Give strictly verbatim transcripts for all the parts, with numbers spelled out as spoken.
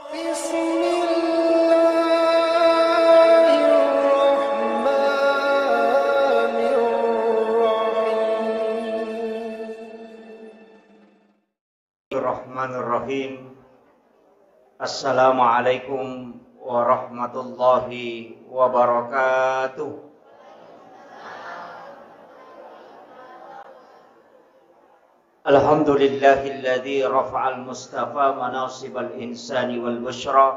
بسم الله الرحمن الرحيم. الرحمن الرحيم. السلام عليكم ورحمة الله وبركاته. الحمد لله الذي رفع المصطفى مناصب الإنسان والبشرى،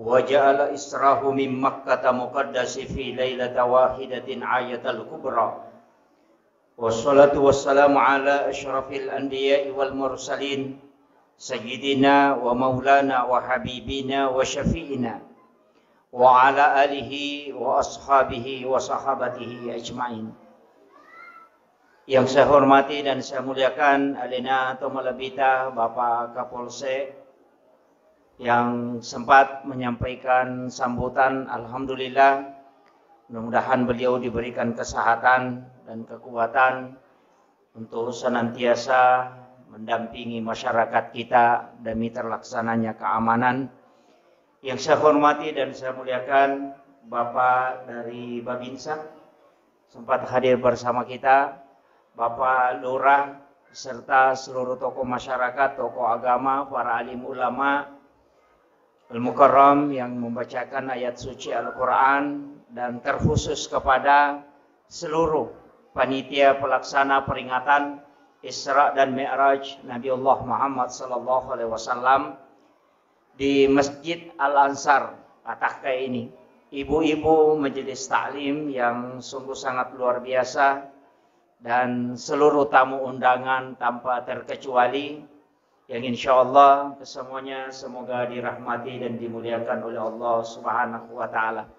وجعل إسراه من مكة مقدس في ليلة واحدة آية الكبرى. والصلاة والسلام على أشرف الأنبياء والمرسلين، سيدنا ومولانا وحبيبنا وشفيعنا، وعلى آله وأصحابه وصحابته أجمعين. Yang saya hormati dan saya muliakan, alena to malebbita Bapak Kapolsek yang sempat menyampaikan sambutan. Alhamdulillah, mudah-mudahan beliau diberikan kesehatan dan kekuatan untuk senantiasa mendampingi masyarakat kita demi terlaksananya keamanan. Yang saya hormati dan saya muliakan Bapak dari Babinsa, sempat hadir bersama kita, Bapak Lurah, serta seluruh tokoh masyarakat, tokoh agama, para alim ulama, Al-Mukarram yang membacakan ayat suci Al-Quran, dan terkhusus kepada seluruh panitia pelaksana peringatan Isra dan Mi'raj Nabiullah Muhammad sallallahu alaihi wasallam di Masjid Al-Ansar Atakka ini, ibu-ibu majelis taklim yang sungguh sangat luar biasa, dan seluruh tamu undangan tanpa terkecuali, yang insya Allah kesemuanya semoga dirahmati dan dimuliakan oleh Allah Subhanahu wa Ta'ala.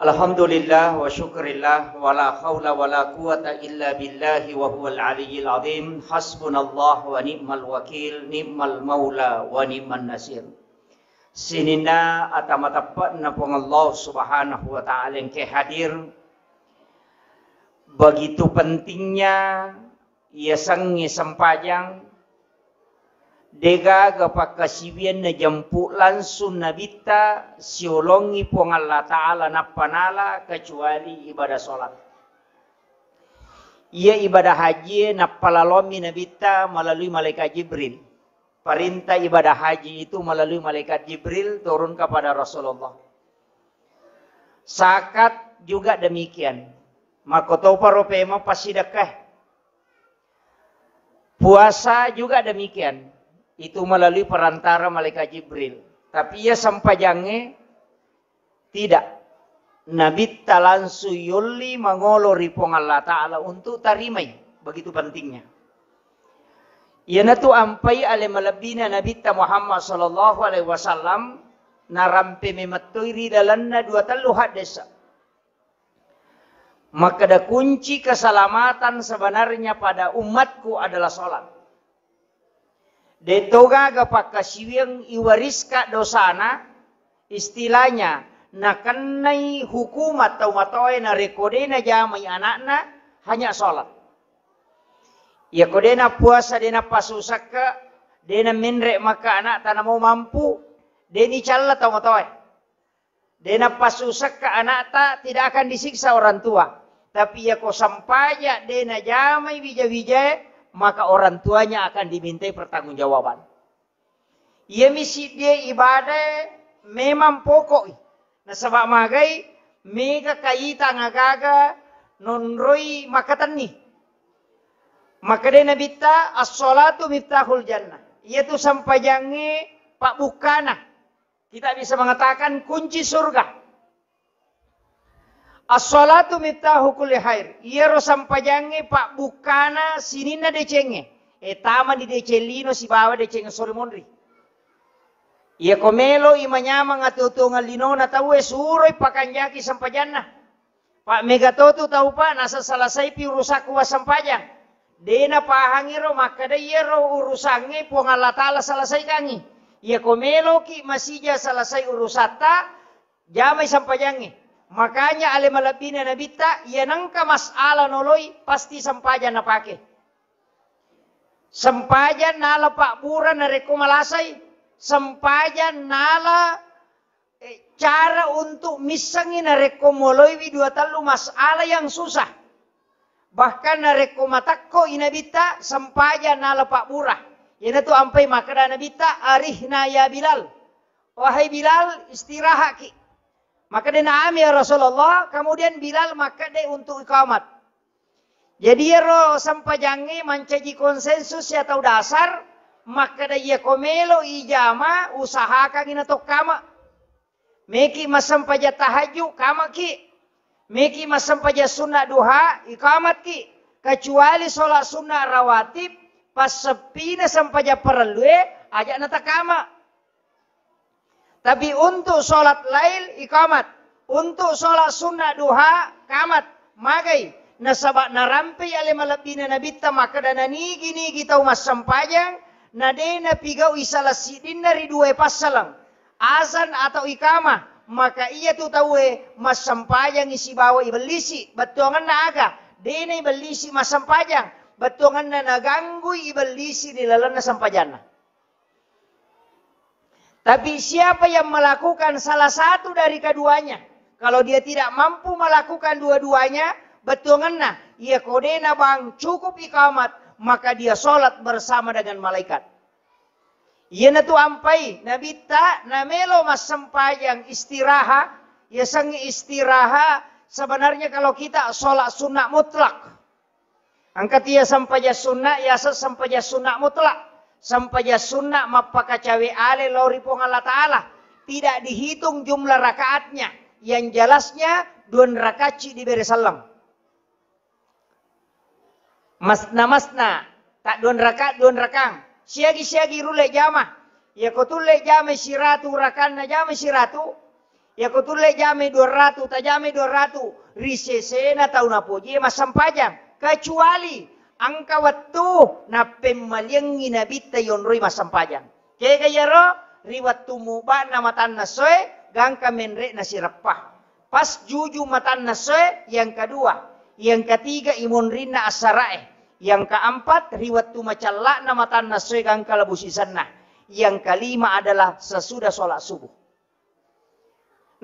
Alhamdulillah wa syukurillah, wa la haula wa la quwata illa billahi wa huwal aliyyil azim. Hasbunallah wa ni'mal wakil, ni'mal maula wa ni'man nasir. Sininna ata mateppe'na Puang Allah Subhanahu wa Ta'ala engke hadir. Begitu pentingnya yasengnge sempajang, degaga pakkasiwiang najempu langsung Nabitta siolongi Puang Allah Ta'ala nappa nala kecuali ibadah sholat. Iya ibadah haji nappa lalommi Nabitta melalui malaikat Jibril. Perintah ibadah haji itu melalui malaikat Jibril turun kepada Rasulullah. Zakat juga demikian. Makkotoparo pemeng passidekkae. Puasa juga demikian. Itu melalui perantara malaikat Jibril. Tapi iya sempajangnge tidak. Nabitta langsung yolli mangolo ri Puang Allah Ta'ala untuk tarimai. Begitu pentingnya. Iyanatu ampai ale malebbina Nabitta Muhammad sallallahu alaihi wasallam narampe memettoi ri lalenna dua tellu haddesa. Makkeda kunci keselamatan sebenarnya pada umatku adalah sholat. De to gaga pakkasiwiang iwariska dosana, istilahnya nakennai hukumat tau matoae narekko de najamai anakna, hanya sholat. Iyako de nappuasa, de nappasusakka, de namenre maka anakta namo mampu, de nicalla tau matoae. De napassusakka anakta, tidak akan disiksa orang tua. Tapi iyako sampaja de najamai wija-wijae, maka orang tuanya akan dimintai pertanggungjawaban. Iyami siddie ibadae memang pokoi. Nasaba magai mega kaitang agaga nonroi makatenni. Makkedai Nabitta, "As-sholatu miftahul jannah." Iyatu sampajangnge pabbukkana. Kita bisa mengatakan kunci surga. As-sholatu miftahu kulli khair. Iyaro sampajangnge pabbukkana sininna decengnge. E, tama di deceng lino sibawa deceng sori monri. Iyako melo i manyameng atuo-tuongeng linona tauwe, suroi pakanjaki sampajanna. Pak, mega totu tau, Pak, nasa selesaipi urusakku wassampajang. De napahangiro makkeda iyaro urusangnge Puang Allah Ta'ala selesaikangngi. Iyako meloki masija selesai urusatta, jamai sampajangnge. Makanya ale malebbina Nabitta, iya nengka masalah noloi, pasti sampajang napake. Sempajang nala pabbura narekko malasai, sempajang nala, eh, cara untuk missengngi narekko moloiwi dua tellu masalah yang susah. Bahkan narekko matekko i Nabitta, sempajang nala pabbura. Iyanatu ampai makkeda Nabitta, "Arihna ya Bilal." "Wahai Bilal, istirahaki." Makkeda, "Na'am ya Rasulullah." Kemudian Bilal makkeda untuk iqamat. Jadi iyaro sempajangnge mancaji konsensus ya tau dasar, makkeda, "Iya ko melo ijama, usahakangi na tokkama." Meki massempajang tahajud, kamaki. Meki massempajang sunna duha, ikamatki. Kecuali sholat sunna rawatib, passeppina sempajang parellue, aja natakama. Tapi untuk sholat lail, ikamat. Untuk sholat sunna duha, kamat. Magai. Nasaba narampei ale malebbina Nabitta makkeda, nanigi-nigi tau massempajang, na de napigau'i salah siddinna ri duae passaleng, azan atau ikamah, maka iyatu tauwe massempajangi sibawa ibellisi. Bettuangenna aga? De naibellisi massempajang, bettuangenna naganggui ibellisi ri lalenna sempajanna. Tapi siapa yang melakukan salah satu dari keduanya, kalau dia tidak mampu melakukan dua-duanya, bettuangenna, iya ko de nabang cukup ikamat, maka dia sholat bersama dengan malaikat. Iyanatu ampai Nabitta namelo massempajang istiraha, yasengnge istiraha, sebenarnya kalau kita sholat sunnah mutlak. Engka tia sempajang sunna, yaseng sempajang sunna mutlak. Sempajang sunna mappakacawe ale lao ri Puang Allah Ta'ala. Tidak dihitung jumlah rakaatnya. Yang jelasnya, dua rakatci dibere selleng. Masna-masna, tak dua rakaat, dua rakang. Siagi-siagi rulle jama. Iya ko tulle jamai siratu rakanna, jamai siratu. Iya ko tulle jamai dua ratu, tajamai dua ratu. Ri sesena tau napoji massempajang. Kecuali engka wettu nappemmaliangngi Nabitta yonroi massempajang. Kega iyaro? Ri wettu mubana matanna soe, gangka menre'na sireppa. Pas juju matanna soe, yang kedua. Yang ketiga, imonrinna assara'e. Yang keempat, ri wettu macella'na matanna soe gangka labu sisenna. Yang kelima adalah sesudah sholat subuh.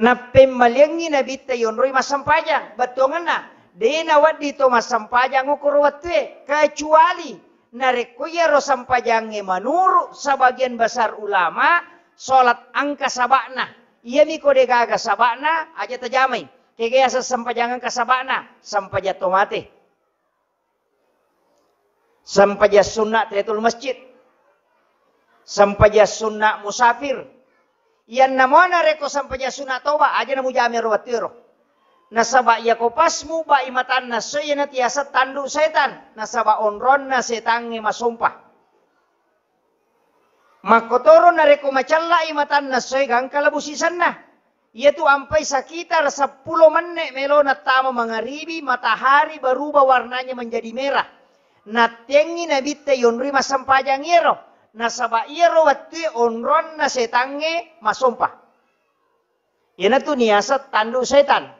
Nappemmaliangngi Nabitta yonroi massempajang. Bettuangenna, de nawedding to massempajang okkoro wettue, kecuali narekko iyaro sempajangnge menurut sebagian besar ulama, sholat engka saba'na. Iyami ko de gaga saba'na, aja tajamai. Kega yaseng sempajang engka saba'na? Sempajang to mate. Sempajang sunna tahiyatul masjid. Sempajang sunna musafir. Iyanna mo narekko sempajang sunna toba, aja namujamai ro wettuero. Nasaba iya ko pas mubai matanna soe, iyana tiaseng tandu setan. Nasaba onronna setangnge masompa. Makkotoro narekko macella'i matanna soe gangka labu sisenna. Iyatu ampai sekitar seppulo menne' melona tama mangaribi, matahari berubah warnanya menjadi merah. Nattengngi Nabitta yonroi massempajang iyaro, nasaba iyaro wettue onronna setangnge masompa. Iyanatu niaseng tandu setan.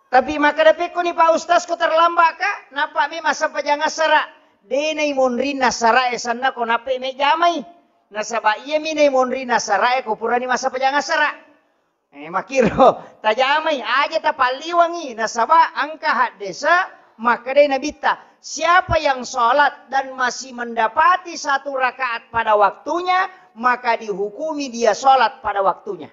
Tapi makkeda, "Pekkoni Pak Ustaz, ko terlambat ka?" Nappa mi massempajang assara. De naimonrinna assara e sanna ko nappa me jamai. Nasaba iya mi naimonrinna assara e ko purani massempajang assara. Eh, makkiro tajamai aja tapalliwangi, nasaba engka haddese makkedai Nabitta, "Siapa yang sholat dan masih mendapati satu rakaat pada waktunya, maka dihukumi dia sholat pada waktunya."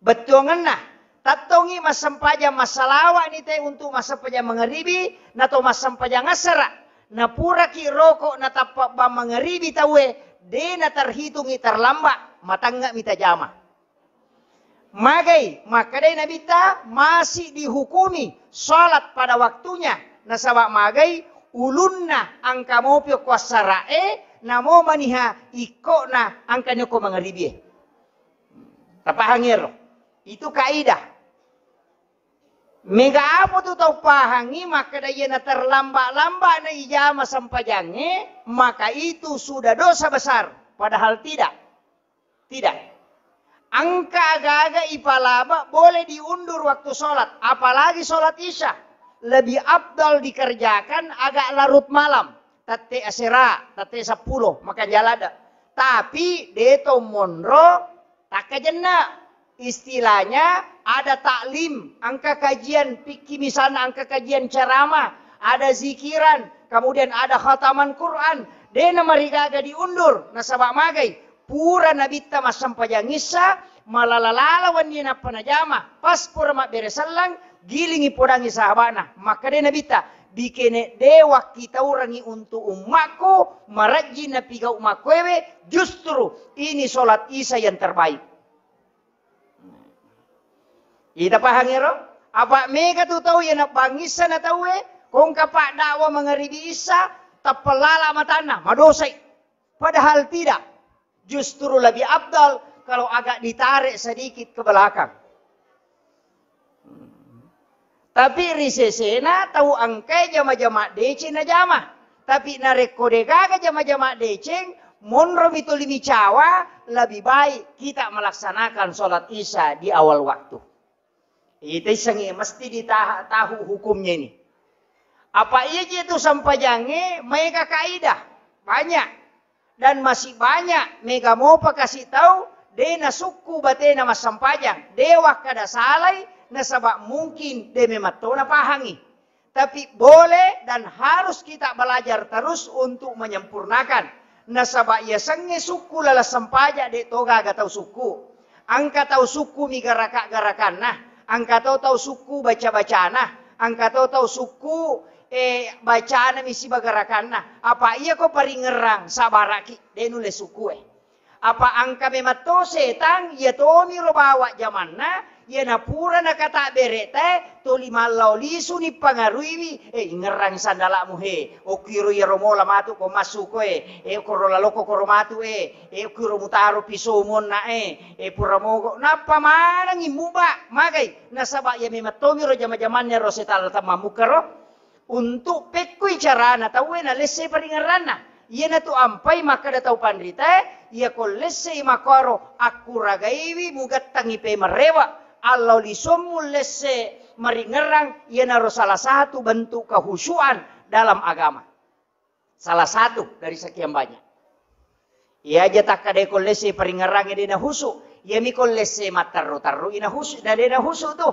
Bettuangenna, tettongngi massempajang massalawa'ni te untuk massempajang mangaribi, nato massempajang assara. Napuraki roko natappa bang mangaribi tauwe, de naterhitungi terlambat, matangnga mi tajama. Magai, makkedai Nabitta, masih dihukumi sholat pada waktunya. Nasaba magai, ulunna engka mopi okko assara e, namo maniha ikkona engka ni okko mangaribi e. Tapahangi ero. Itu kaidah. Mega apa tu tau pahangi, makkeda iya na terlambat-lambat na ijama sempajangnge, maka itu sudah dosa besar. Padahal tidak. Tidak. Engka aga-aga ipalaba boleh diundur waktu sholat, apalagi sholat isya. lebih afdal dikerjakan agak larut malam, tette asera, tette seppulo, makan jalada. Tapi deto monro takkajenna. Istilahnya ada taklim, angka kajian fikih misalnya, angka kajian ceramah, ada zikiran, kemudian ada khataman Quran. Dena marigaga diundur, nasaba magai pura nabitta massempajang issa, malala-lala wenni nappa najama, pas pura mabbere sellang, gilingi podangi sahabana. Makkeda nabitta, bikene de wakkitaurangi untuk ummakku, marajjing napigau makkuewe, justru ini sholat isya yang terbaik. Ita pahang ero? Apa mega tu tau iya nabbangissa na tauwe, kongka pak dakwa mangaribi issa, tappellala matanna, madosai. Padahal tidak. Justru lebih afdal kalau agak ditarik sedikit ke belakang. Tapi ri sesena tau engkai jama-jama deceng najama. Tapi narekko degaga jama-jama deceng, monromi tuli micawa, lebih baik kita melaksanakan sholat isya di awal waktu. Ita issengngi mesti ditaha-, tahu hukumnya ini. Apa iya je tu sempajangnge maega kaidah? Banyak. Dan masih banyak mega mopa kasi tau de nasukku batena massempajang, de wakkada salai, nasaba mungkin de mematto napahangi. Tapi boleh dan harus kita belajar terus untuk menyempurnakan. Nasaba yasengnge sukku laleng sempajang de to gaga tau sukku. Engka tau sukku mi garaka-garakanna, engka to tau sukku baca-bacana, engka to tau sukku, eh, bacana mi siba garakanna. Apa iya ko paringerrang sabaraki, de nulle sukku e. Apa engka memang to setang, iya tomiro bawa jamanna, iya napura nakata bereta e, toli mallao lisu ni pangaruiwi, eh, ingerrang sandalamu he, okkiro iyaro mola matu ko massu ko e, eh, koro laloko koro matu e, eh, okkiro mutaro piso monna e, eh, pura mogo, nappa manengi muba, magai, nasaba iya memang tomiro jama-jamanna ro setang temmammukkaro. Untuk pekkui carana tauwe nalessei paringerranna. Iyanatu ampai makkeda tau panritae, iyako lessei makkoro akkuragaiwi mugattangi pemerrewa, allau lisommu lesse maringerrang, iyanaro salah satu bentuk kehusuan dalam agama. Salah satu dari sekian banyak. Iya aja takkadai ko lesse paringerrangnge de nahusu, iyami ko lesse matterru-terru i nahusu, na de nahusu tu.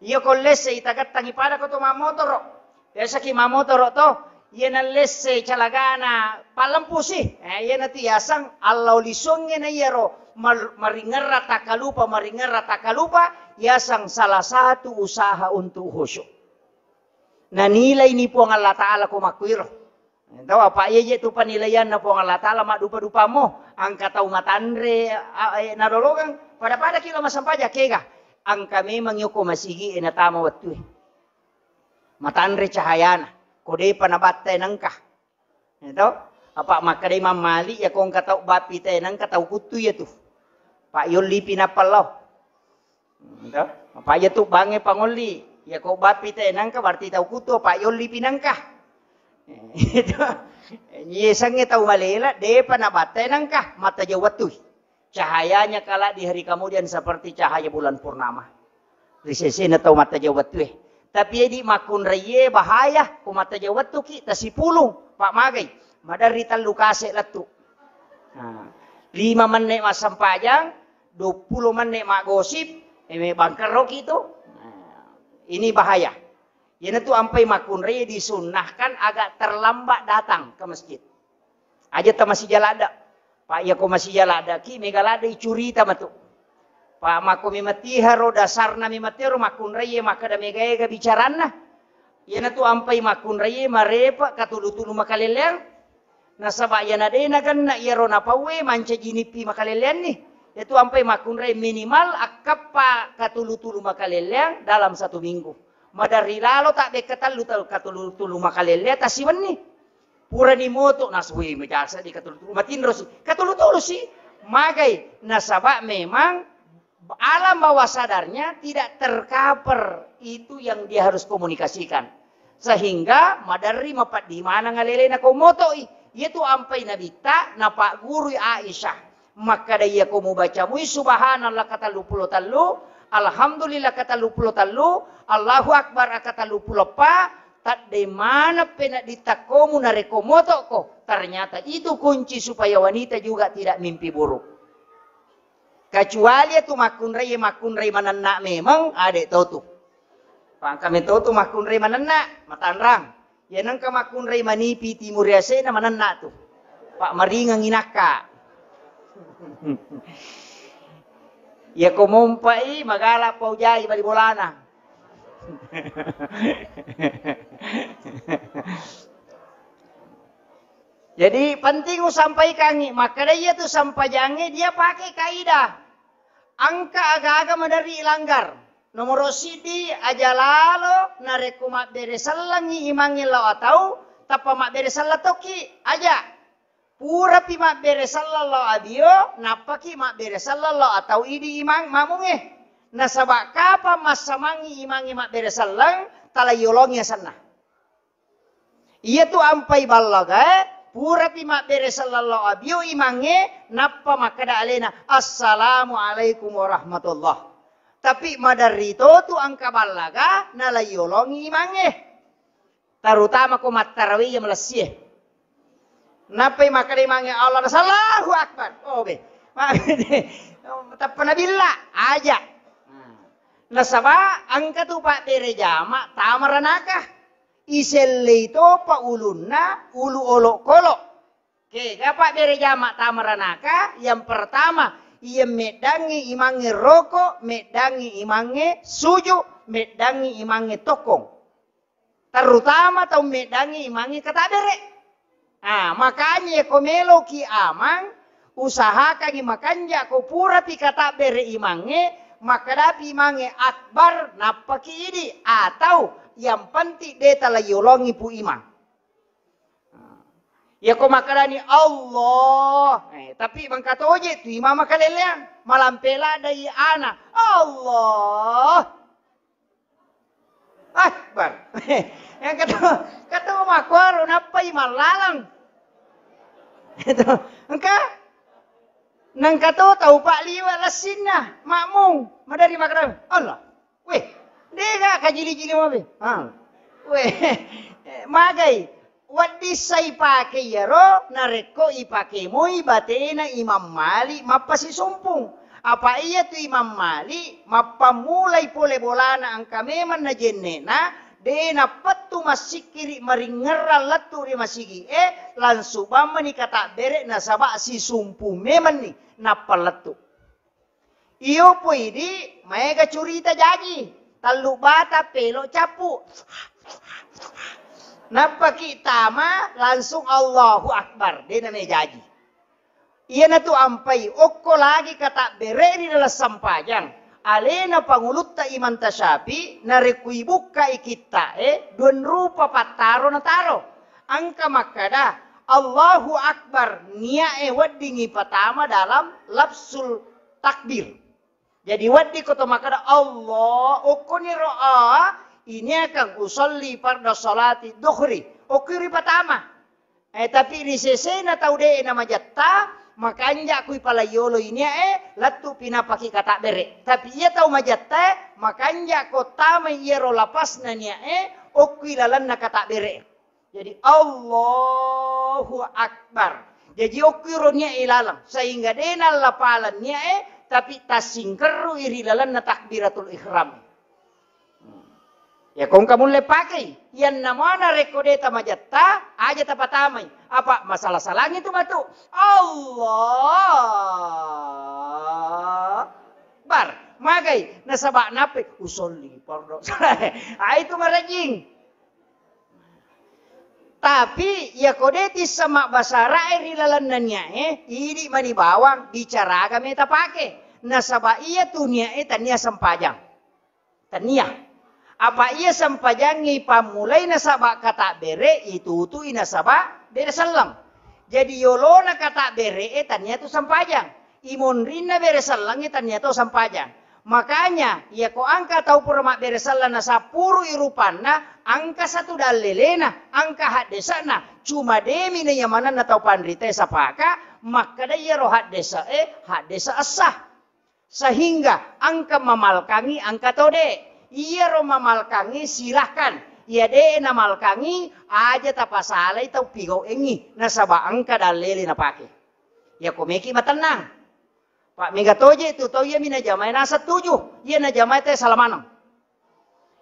Iya ko lesse itagattangi pada ko to mammotoro. Biasaki mammotoro to, iya nallesse calagana pallempusi. Eh, iyanatu yasang allau lisungnge na iyaro mar-, maringerra takkalupa, maringerra takkalupa, yasang salah satu usaha untuk khusyuk. Nanilai ni Puang Allah Ta'ala ko makkuiro. Tau apa iya je tu penilaianna Puang Allah Ta'ala maddupa-dupammo, engka tau matanre, a-, e, nalolongeng, pada-pada ki lo massempajang kega. Engka memang yoko masigi e natama wettue. Matanre cahayana, ko depa nabattai nengka. Ya tau? Apa makkedai Imam Malik, ya ko engka tau bappi te nengka tau kuttu ya tu. Pak yolli pi nappa lao. Ento? Apa iya tu bangnge pangolli. Iya ko bappi te nengka berarti tau kuttu, apa yolli pi nengka. Itu. Iye sengnge tau malela, depa nabattai nengka, matajeng wettui. Cahayanya kelak di hari kemudian seperti cahaya bulan purnama. Ri sesena tau matajeng wettue. Tapi edi makkunraie bahaya, ko matajeng wettuki, tasipulung, pak magai. Maderri tellu kase lettu. Nah, lima menne massempajang, duappulo menne maggosip, eh, me bangkerroki tu. Nah, ini bahaya. Iyanatu ampai makkunrai disunnahkan agak terlambat datang ke masjid. Aja ta masija ladda. Pak, iya ko masija ladda ki, mega ladda icurita matu. Pak, makko mematiharo dasarna mematiharo makkunrai makkeda mega ega bicaranna. Iyanatu ampai makkunrai marepa katulu-tulu makaleleang. Nasaba iyana de nagenna iyaro napauwe mancaji nippi makaleleanni. Iyatu ampai makkunrai minimal akkappa katulu-tulu makaleleang dalam satu minggu. Maderri lalo tabbekka tellu tau katulu-tulu makaleleang tasiwenni. Purani moto nasui majasa di katulu-tulu matinrosi. Katulu-tulusi magai nasaba memang alam bawah sadarnya tidak tercover itu yang dia harus komunikasikan. Sehingga maderri mapaddi maneng alelena ko motoi. Iyatu ampai nabitta napaggurui Aisyah. Makkeda iyako mubaca mui subhanallah katelluppulo tellu, Alhamdulillah ka tellu pulo tellu, Allahu Akbar ka tellu pulo eppa, tadde maneng pena dittakkomu narekko motokko. Ternyata itu kunci supaya wanita juga tidak mimpi buruk. Kecuali itu makkunrai, makkunrai manenna memang, ade totu. Pangka metotu makkunrai manenna, matanrang. Iya nengka makkunrai manipi timur yasena manenna tu. Pak maringeng inakka. Iya ko mompai magala paujai bali bolana. Jadi penting usampaikangngi, makkeda iya tu sampajangnge dia pakai kaidah. Engka aga-aga maderri ilanggar. Nomoro siddi, aja lalo narekko mabbere sellengngi imangnge lao atau tappa mabbere selleng tokki, aja. Purapi mabbere selleng lao abio, nappaki mabbere selleng lao atau idi imang mamungnge. Nasaba kapang massamangngi imangnge mabbere selleng, tala yolongi asenna. Iyatu ampai ballagae, purapi mabbere selleng lao abio imangnge, nappa makkeda alena, "Assalamualaikum warahmatullah." Tapi maderri totu engka ballaga, nalaiyolongi imangnge. Terutama ko mattarawe iya malessie. Nappai makkeda imangnge, "Allah, Allahu Akbar." Oh, be. Tappa nabilla, aja. Nasaba engka tu pabbere jama tama ranaka. Isellei topa ulunna ulu olokolo. Kega pabbere jama tama ranaka? Yang pertama, iya meddangngi imangnge roko, meddangngi imangnge suju, meddangngi imangnge tokkong. Terutama tau meddangngi imangnge katabbere. Ah, makanya ko meloki amang, usahakangi makanja ko purapi katabbere imangnge, makkadapi imangnge akbar, nappaki idi, atau yang penting de tala yolongi pu imang. Iya ko makkedani Allah, eh, tapi mengkatoje tu imang makaleleang, malampe ladai ana, Allah. Akbar. Yang kata, kata makuaro nappai mallalang. Itu. Engka? Nang kata tau pak liwa lessinna, makmung. Madari makkeda, Allah. Weh, dega kajili-jili mabe. Ha. Weh, magai. Wedding sa ipake iyaro, narekko ipake moi batena Imam Malik mappasisumpung. Apa iya tu Imam Malik mappammulai pole bolana engka memang najenne'na, de nappettu massikkiri maringngerang lettu ri masigi e, langsung bammani katabbere nasaba sisumpung memanni nappa lettu. Iyo poidi maega curita jaji, tallu bata pelo cappu. Nappaki tama langsung Allahu Akbar, de name jaji. Iyanatu ampai okko lagi katabbere ri dalam sampajang. Alena pangulutta Imam Tasyafi narekko ibukkai kitta e, dua rupa pattaro nataro. Engka makkada, Allahu Akbar, niae weddingi patama dalam lafzul takbir. Jadi wedding ko to makkada, Allah, okkoniro a, ini akan usolli farda salati dhuhri. Okko ripatama. Eh, tapi ri sesena tau de namajatta, makanja kui palaiyolo ini e, lettu pinapaki katabbere. Tapi iya tau majatta, makanja ko tamai iyaro lapasna nia e, okkui lalenna katabbere. Jadi, Allahu Akbar. Jaji, okkuiro niae ilalang, sehingga de nallapaleng niae, tapi tassingkerrui ri lalenna takbiratul ihram. Ya, kongka mulle pakei. Yanna mana rekko de tamajatta, aja tapatamai. Apa masalah-salangi tu matu? Allah Akbar. Magai, nasaba nape? Usolli fardu. Ah, itu marajing. Tapi, iyako de tissa mabbasarae ri lalenna niae, idi mani bawang, bicara aga meta pake. Nasaba iya tu niae tania sempajang. Tania. Apa iya sempajangngi pammulai nasaba katabbere, itutui nasaba bere selleng. Jadi yolona katabbere e tania tu sempajang. Imonrinna bere sellengnge tania to sempajang. Makanya, iyako engka tau pura mabbere selleng nasappurui rupanna, engka satu dallelena, engka haddese'na, cuma demi na iya manenna tau panritae sapaka, makkeda iyaro haddese e, haddese essa. Sehingga engka mamalkangi, engka to de. Iyaro mamalkangi silahkan. Iya de namalkangi, aja tapasalai tau pigauengi. Nasaba engka dallele napake. Iya ko meki matennang. Pak mega toje tu tau iya mi najamai naseng tuju. Iya najamai te salamaneng.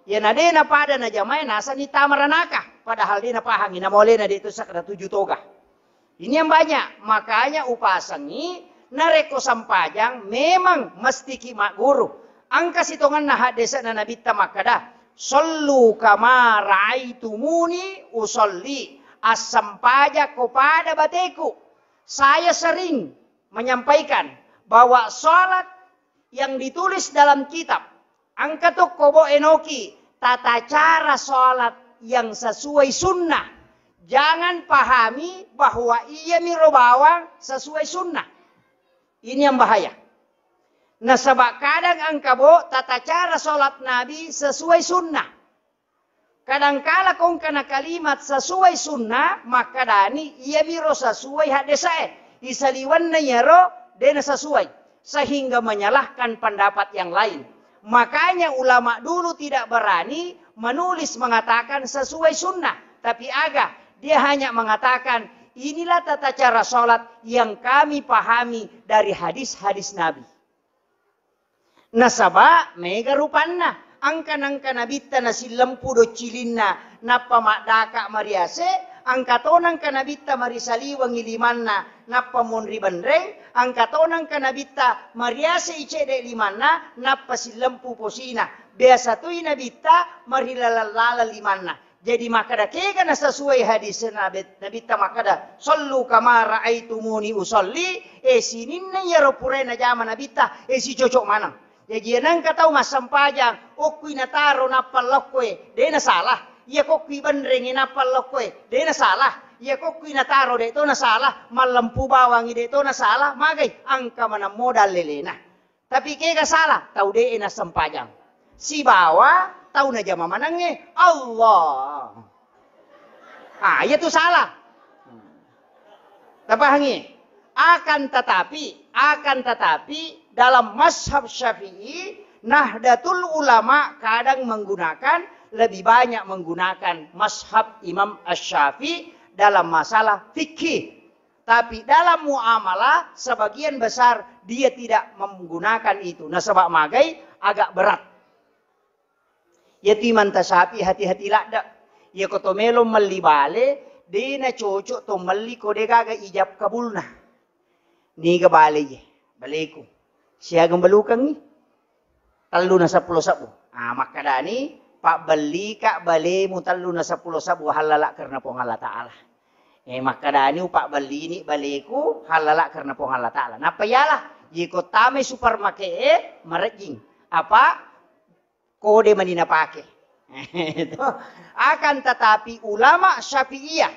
Iya na de napada najamai naseng ni tamaranaka. Padahal de napahangi namolena de tu sakra tuju toga. Ini yang banyak. Makanya upasengi narekko sempajang memang mestiki magguru. Engka sitongenna haddese'na Nabitta makkeda, "Sallu kama raaitumuni usalli." Assempajang ko pada bateku. Saya sering menyampaikan bahwa salat yang ditulis dalam kitab, engka tokko bo enoki tata cara salat yang sesuai sunnah. Jangan pahami bahwa iya miro bawang sesuai sunnah. Ini yang bahaya. Nasaba kadang engka bo tata cara salat Nabi sesuai sunnah. Kadangkala kongkana kalimat sesuai sunnah, makkadani iya miro sesuai haddesae. Isaliwenna iyaro dena sesuai, sehingga menyalahkan pendapat yang lain. Makanya ulama dulu tidak berani menulis mengatakan sesuai sunnah, tapi aga, dia hanya mengatakan inilah tata cara sholat yang kami pahami dari hadis-hadis Nabi. Nasaba mega rupanna, engka nengka nabitta nasillempu doccilinna, nappa maddaka mariase, engka to nengka nabitta marisaliwengi limanna, nappa monri benreng, engka to nengka nabitta mariase icedde limanna, nappa sillempu posina. Biasa toi nabitta marilaleng-laleng limanna. Jadi makkeda kega nasesuai hadis Nabi, Nabitta makkeda, "Sallu kama raaitumuni usalli," eh, sininna iyaro purae najama Nabitta, eh, sicocok maneng. Jaji nengka tau massempajang, okkui nataro nappa lokkoe, de nasalah. Iya kokkui benrenge nappa lokkoe, de nasalah. Iya kokkui nataro de to nasalah, mallempu bawangi de to nasalah, magai engka maneng modal lelena. Tapi kega salah? Tau de'e nassempajang. Sibawa tau najama manengnge Allah. Ah, iya tu salah. Tapahangi? Akan tetapi, akan tetapi dalam mazhab Syafi'i, Nahdlatul Ulama kadang menggunakan, lebih banyak menggunakan mazhab Imam Asy-Syafi'i dalam masalah fikih. Tapi dalam muamalah, sebagian besar dia tidak menggunakan itu. Nasaba magai agak berat. Iyatu Imam Syafi'i hati-hati ladde. Iya ko to melo melli bale, de nacocok to melli ko de gaga ijab kabulna. Niga bale ye, baleku. Siaga belukangi? Tellu na seppulo sebbu. Ah, makkadani, "Pabbellika balemu tellu na seppulo sebbu hallala karena Puang Allah Ta'ala." Eh, makkadani, "Upabbellini baleku hallala karena Puang Allah Ta'ala." Nappa iyalah, iko tamai supermarket e, marejjing. Apa? Kode mani napake. Itu. Akan tetapi ulama Syafi'iyah,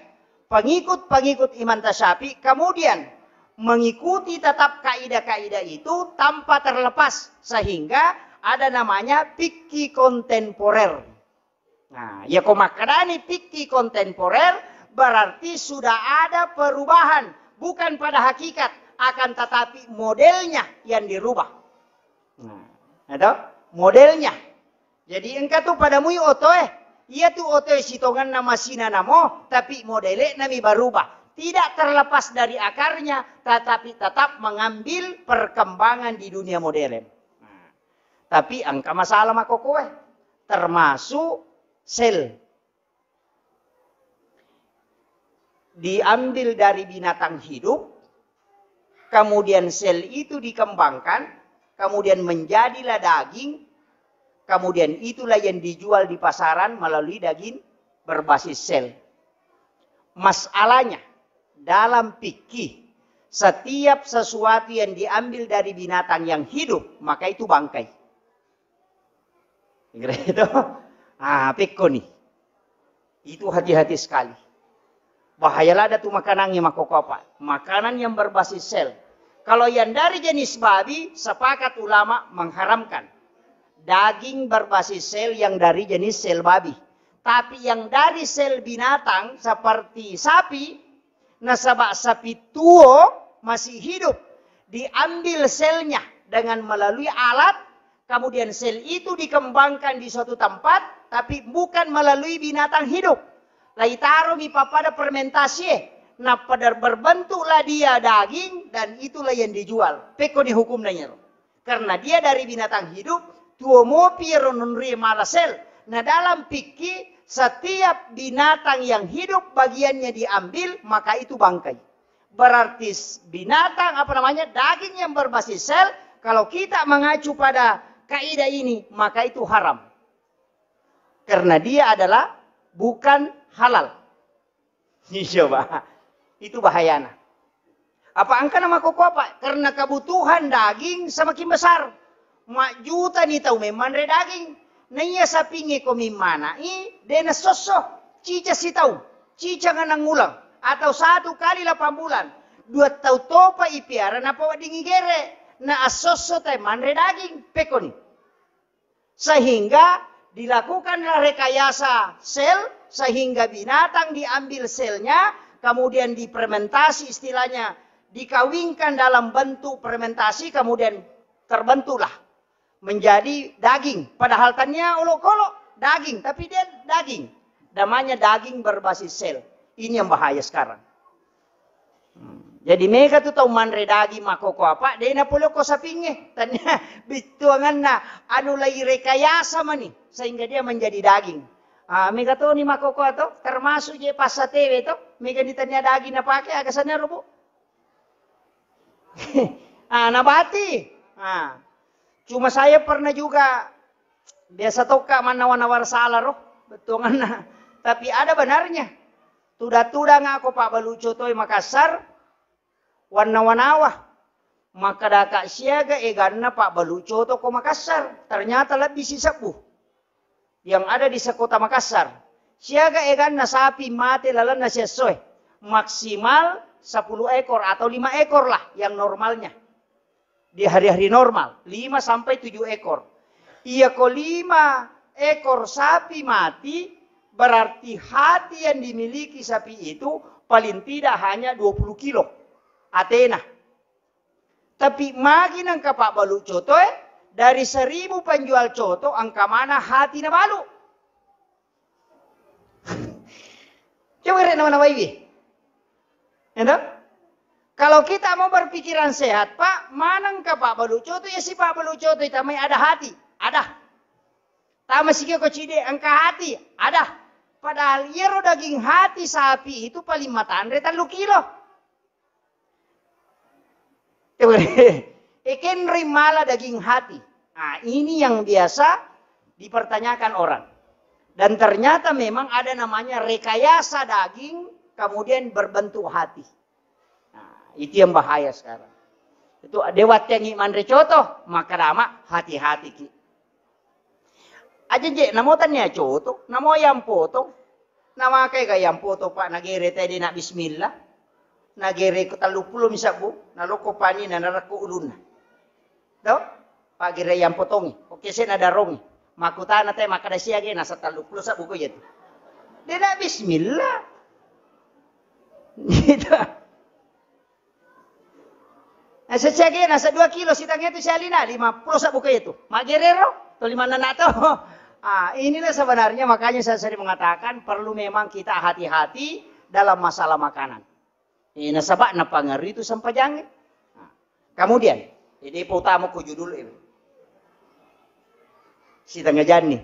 pengikut-pengikut Imam Syafi'i, kemudian mengikuti tetap kaidah-kaidah itu tanpa terlepas, sehingga ada namanya fikih kontemporer. Nah, ya ko makkedani fikih kontemporer, berarti sudah ada perubahan, bukan pada hakikat, akan tetapi modelnya yang dirubah. Nah, itu modelnya. Jadi engka tu pada mui otoe, iya tu otoe sitongenna masina namo, tapi modele nami berubah. Tidak terlepas dari akarnya, tetapi tetap mengambil perkembangan di dunia modern. Nah, tapi engka masalah makokoe, termasuk sel. Diambil dari binatang hidup, kemudian sel itu dikembangkan, kemudian menjadilah daging, kemudian itulah yang dijual di pasaran melalui daging berbasis sel. Masalahnya, dalam fikih, setiap sesuatu yang diambil dari binatang yang hidup, maka itu bangkai. Kira itu. Ah, pekko nih. Itu hati-hati sekali. Bahaya lada tu makanannya makokopa. Makanan yang berbasis sel. Kalau yang dari jenis babi, sepakat ulama mengharamkan. Daging berbasis sel yang dari jenis sel babi. Tapi yang dari sel binatang seperti sapi, nasaba sapi tuo masih hidup, diambil selnya, dengan melalui alat, kemudian sel itu dikembangkan di suatu tempat, tapi bukan melalui binatang hidup. Laitaromi pappada fermentasi, eh, nappa berbentuklah dia daging dan itulah yang dijual. Pekkoni hukumna iyaro. Karena dia dari binatang hidup, tuo mopi ro nonri mala sel. Nah, dalam fikih, setiap binatang yang hidup bagiannya diambil, maka itu bangkai. Berarti binatang, apa namanya, daging yang berbasis sel, kalau kita mengacu pada kaidah ini, maka itu haram. Karena dia adalah bukan halal. Iya, Pak. Itu bahayana. Apa engka nama koko apa? Karena kebutuhan daging semakin besar. Majjuta ni tau memang re daging. Naiya sapinge ko mimmana i, dena sosso. Cica sitau. Cica nganang ulang. Atau satu kali delapan bulan. Dua tau topa ipiara napa wedding igere. Na assosso tai manre daging. Pekoni. Sehingga dilakukanlah rekayasa sel, sehingga binatang diambil selnya, kemudian difermentasi, istilahnya dikawinkan dalam bentuk fermentasi, kemudian terbentuklah menjadi daging. Padahal tania olok-olok daging, tapi dia daging. Namanya daging berbasis sel. Ini yang bahaya sekarang. Hmm. Jadi mega tu tau manre daging makkoko apa, de napole ko sapingnge. Tania bittuanganna anu lai rekayasa mani sehingga dia menjadi daging. Ah, mega toni makkoko atau termasuk je passatewe to, mega ni tania daging napake, aga sanna robo. Ah, nabati. Ah. Cuma saya pernah juga biasa tokka mannawa-nawa sala ro, bettuanganna. Tapi ada benarnya. Tudang-tudang ako pabbalu coto e Makassar, wannawa-nawa. Makkadaka siaga eganna pabbalu coto ko Makassar. Ternyata lebbi sisebbu yang ada di sekota Makassar. Siaga eganna sapi mate lalenna siessoe. Maksimal sepuluh ekor atau lima ekor lah yang normalnya. Di hari-hari normal, lima sampai tujuh ekor. Iya ko lima ekor sapi mati, berarti hati yang dimiliki sapi itu paling tidak hanya dua puluh kilo atena. Tapi magi nengka pabbalu coto e, dari seribu penjual coto engka mana hati nabalu. Coba rek nama-namai. Endo? Kalau kita mau berpikiran sehat, Pak, manengka pabbalu coto, ya si pabbalu coto, tamai ada hati. Ada. Tama sike ko cide, engka hati. Ada. Padahal iyaro daging hati sapi itu paling matanre tellu kilo. Ekenri mala daging hati. Nah, ini yang biasa dipertanyakan orang. Dan ternyata memang ada namanya rekayasa daging, kemudian berbentuk hati. Nah, itu yang bahaya sekarang. Itu dewa tengi manre coto, maka dama hati-hati ki. Aja je, namo tania coto, namo yang potong. Namakai ga yang potong, Pak, nagere tadi nak bismillah. Nagere ko tellu puluh misabbu, naloko pani na narakko ulunna. To? Pak gere yang potongi. Oke, saya nadarongi. Makutana te makkada siage nasa tellu puluh sabbu ko iya tu. De nak bismillah. Gitu. Nah, sesiage nasa dua kilo sitangnge tu sialina, lima puluh sabbu ko iya tu. Magerero, to lima nana to. Ah, inilah sebenarnya makanya saya sering mengatakan perlu memang kita hati-hati dalam masalah makanan. Eh, nasaba napangaruhi tu sempajangnge. Nah, kemudian, jadi utama ko judul ini. Sitengah jani.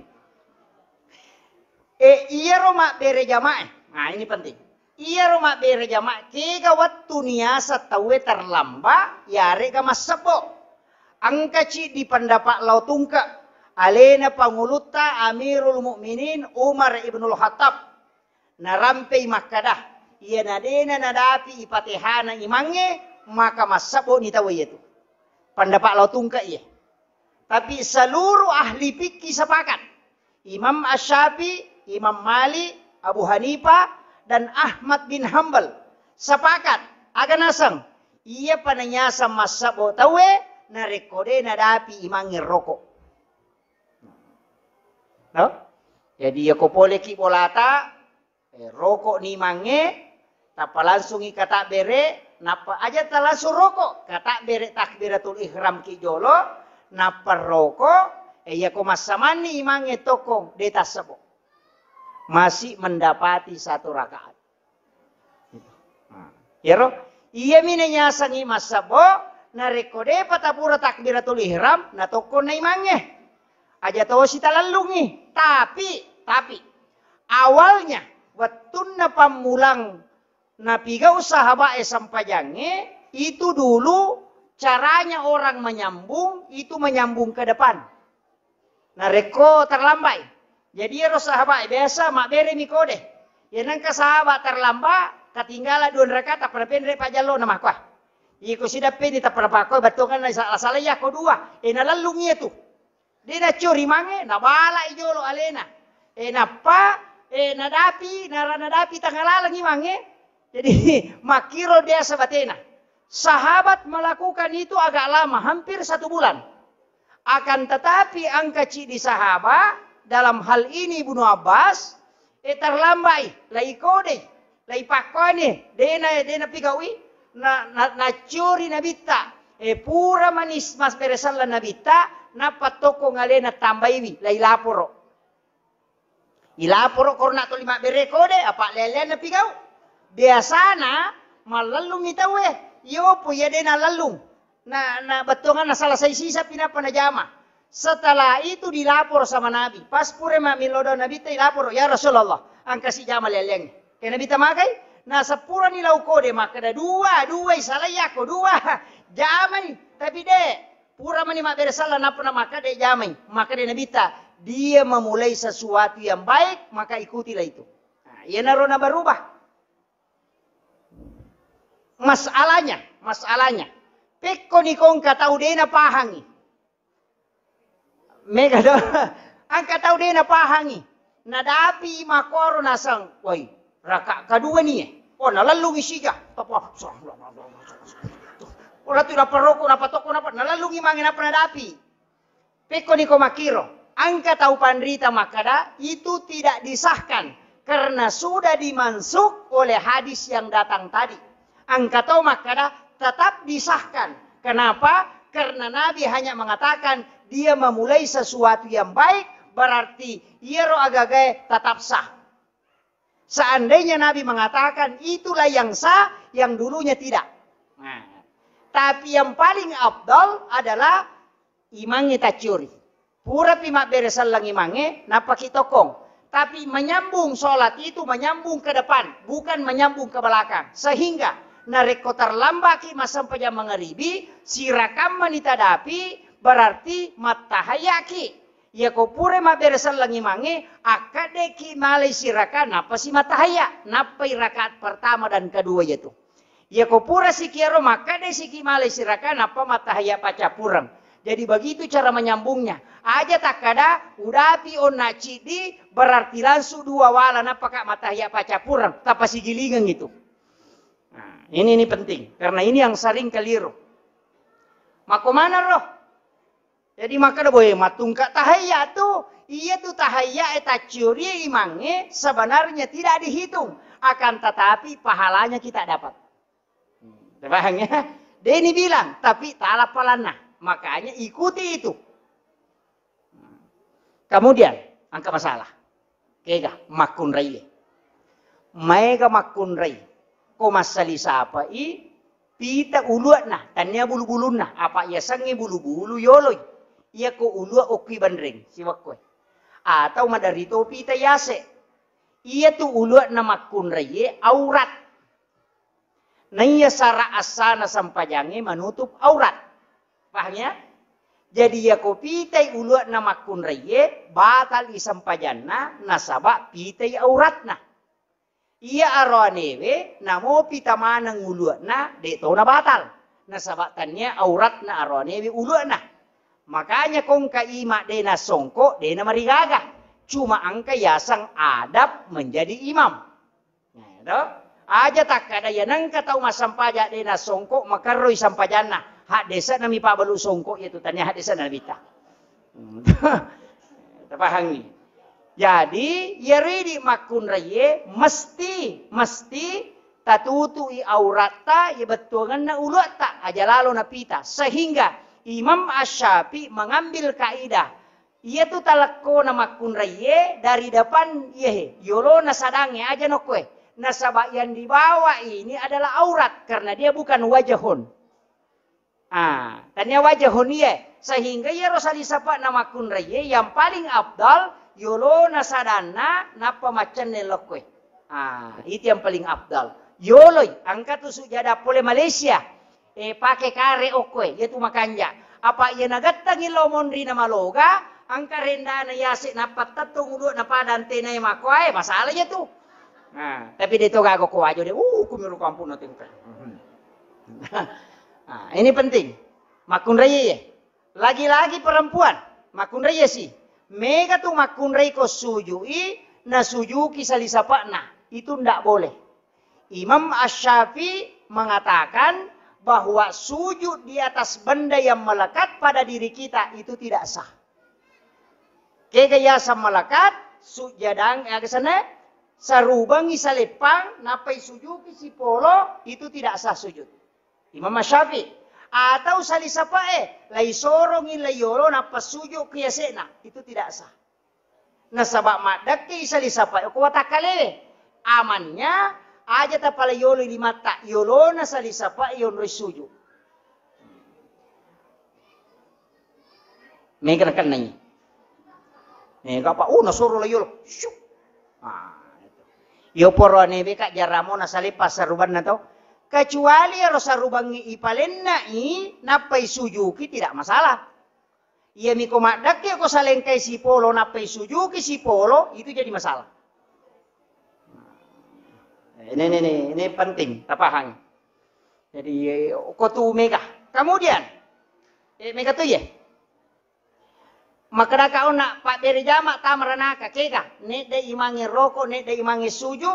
Eh, iyaro mabbere jamaah. Nah, ini penting. Iyaro mabbere jamaah, kega wettu niasa tauwe terlambat, yarega massebbo. Engkaci di pendapat lao tungke, alena pangulutta Amirul Mukminin Umar ibnul Khattab. Narampei makkada, iyana dena nadapi ipatehana imangnge, maka massebbo ni tauwe iyatu. Pendapat lao tungke iye. Tapi seluruh ahli fikih sepakat. Imam Asy-Syafi'i, Imam Malik, Abu Hanifah, dan Ahmad bin Hambal sepakat. Aga naseng, iya pananyaseng massebbo tauwe narekko de nadapi imangnge roko. No? Jadi, iya ko poleki bolata, eh, roko ni imangnge, tappa langsungi katabbere, Nappa aja tala suroko, katabbere takbiratul ihram ki jolo, nappa roko, e, iyako massamanni imangnge tokkong, de tassebo. Masih mendapati satu rakaat. Nah, iyaro, iyami nayasengngi massebo, narekko depa tapura takbiratul ihram, natokkonna imangnge. Aja tosi talellungi. Tapi, tapi, awalnya, wettunna pammulang napigau sahabae sempajangnge, itu dulu caranya orang menyambung, itu menyambung ke depan. Narekko terlambat. Jadi ero sahabat biasa mabbere mi kode. Ya nengka sahabat terlambat, ketinggalan dua rakaat, tappa napenre pajallona makkua. Iko sidappeni tappa napakko bettuanna sala-sala iya ko dua. E nalellung iya tu. De naccori mange, nabalai jolo alena. E nappa, e nadapi, nara nadapi tangalalengi mange. Jadi makkiro biasa batena. Sahabat melakukan itu agak lama, hampir satu bulan. Akan tetapi engka ciddi sahabat, dalam hal ini Ibnu Abbas, e terlambai, lai kodei, lai pakkone, dena, dena pigaui, na, na, naccuri nabitta, e pura manis mas beresalla nabitta, nappa tokko ngalena tambaiwi, lai laporo. Ilaporo korona tuli mabbere kode, apa leleanna pigau. Biasana mallellungi tauwe, yopo iya de nallellung. Na, na bettuanganna salasai sisa pinappa najama. Setelah itu dilapor sama Nabi. Pas pura mammilodong Nabi ta ilapor, "Ya Rasulullah, angkasi jama leleangnge." Ke Nabi ta magai, na seppurani lau kode makkeda dua, dua isalai ako dua. Jamai, tapi de pura mani mabbere sala nappa na makkeda jamai, makkeda Nabitta, "Dia memulai sesuatu yang baik, maka ikutilah itu." Nah, iyanaro nabarubah. Masalahnya, masalahnya, pekko ni kongka tau de napahangi. Mega do, angka tau de napahangi. Nadapi makoro naseng, "Woi, raka kedua ni eh." Oh, nalellungi sija. Tapa, ora tu napa roko, napa toko, napa nalellungi mange napa nadapi. Pekko niko makkiro, angka tau panrita makkada itu tidak disahkan karena sudah dimansuk oleh hadis yang datang tadi. Angka tau makkada tetap disahkan. Kenapa? Karena Nabi hanya mengatakan dia memulai sesuatu yang baik, berarti iyaro agagae tetap sah. Seandainya Nabi mengatakan itulah yang sah, yang dulunya tidak. Nah, tapi yang paling afdal adalah imangnge tacciori. Purapi mabbere selleng imangnge, nappaki tokkong. Tapi menyambung sholat itu menyambung ke depan, bukan menyambung ke belakang. Sehingga narekko terlambaki massempajang mangaribi, sirakammani tadapi, berarti mattahayaki. Iyako pura mabbere selleng imangnge, akkaddeki malai siraka, nappasi mattahayya, nappai rakaat pertama dan kedua iyatu. Iyako pura sikiaro makkadde siki malai siraka, nappa mattahayya paccappureng. Jadi begitu cara menyambungnya. Aja takkada, udapi onna ciddi, berarti langsung dua wala, nappaka mattahayya paccappureng, tappa sigilingeng itu. Nah, ini, ini penting, karena ini yang sering keliru. Makko maneng ro? Jadi makkeda, "Boe, mattungka tahayya tu." Iya tu tahayya e tacciori imangnge sebenarnya tidak dihitung, akan tetapi pahalanya kita dapat. Hmm, paham ya? Deni bilang, tapi tala palanna. Makanya ikuti itu. Kemudian, angka masalah. Kega makkunraie. Maega makkunrai. Ko massali sapai, pita ulua'na, tania bulu-bulunna, apa yasengnge bulu-bulu yoloi. Iyako ulua okki banreng, siwekkoe. Atau maderri to pita yase. Iyatu ulua'na makkunraie aurat. Naiya sara assana sempajangnge manutup aurat. Paham ya? Jadi iyako pitai ulua'na makkunraie, batal i sempajanna, nasaba pitai auratna. Iya aroanewe, namo pita maneng ulua'na, de to nabatal. Nasaba tania auratna aroanewe ulua'na. Makanya kongka ima de nasongko, de namarigaga. Cuma engka yaseng adab menjadi imam. Nah, to? Aja takkada iya nengka tau massempajang de nasongko, makerroi sempajanna. Haddese'na mi pabalu songko iya tu, tania haddese'na nabitta. Hmm. Tapahangi. Jadi, iyaro idi makkunraie mesti, mesti Tatutui auratta, iya bettuangenna uluatta, aja lalo napita. Sehingga Imam Asy-Syafi'i mengambil kaidah, iyatu talekkona makkunraiye dari depan iyehe, yolona sadangnge aja nokkoe. Nasaba yang dibawa ini adalah aurat, karena dia bukan wajahun. Ah, tania wajahun iye. Sehingga iyaro salisapa'na makkunraiye yang paling afdal yolona sadanna nappa maccenne lokkoe. Ah, itu yang paling afdal. Yoloi, engka tu sujada pole Malaysia. Eh, pake kare okkoe, iyatu makanja. Apa iya nagattangi lo monri na maloga, engka rendana yase nappa tettong ulu'na pada antenae makkoe, masalah iyatu. Nah, tapi de to gaga ko wajo de, uh, kumiro kampung na tengka. Nah, ini penting. Makkunraiye. Lagi-lagi perempuan, makkunraiye si. Mega tu makkunrai ko sujui, nasujuki salisapa'na. Itu ndak boleh. Imam Asy-Syafi'i mengatakan bahwa sujud di atas benda yang melekat pada diri kita itu tidak sah. Kega yaseng melekat, sujadang, eh, aga senna, sarubangi saleppang, nappai sujuki sipolo, itu tidak sah sujud. Imam Syafi'i. Atau salisapa'e, laisorongi laiyolo, nappa suju ki yase'na, itu tidak sah. Nasaba maddekke salisapa'e ko watakkalewe. Amannya, aja tapala yolo limatta, yolona salisapa'e yonroi suju. Mega nakennai. Eh, gapa, uh, nasoro la yolo. Syuk. Ah, itu. Yo poro newe ka jaramo nasale passarubanna to. Kecuali ero sarubangngi ipalenna'i, nappai sujuki, tidak masalah. Iya miko maddekke ko salengkai sipolo, nappai sujuki sipolo, itu jadi masalah. Ini, ini, ini, ini penting, tapahang. Jadi, eh, ko tu mega. Kemudian, eh, mega tu ye. Makkedaka onna pabbere jama tama ranaka, kega, nedde imangnge roko, nedde imangnge suju,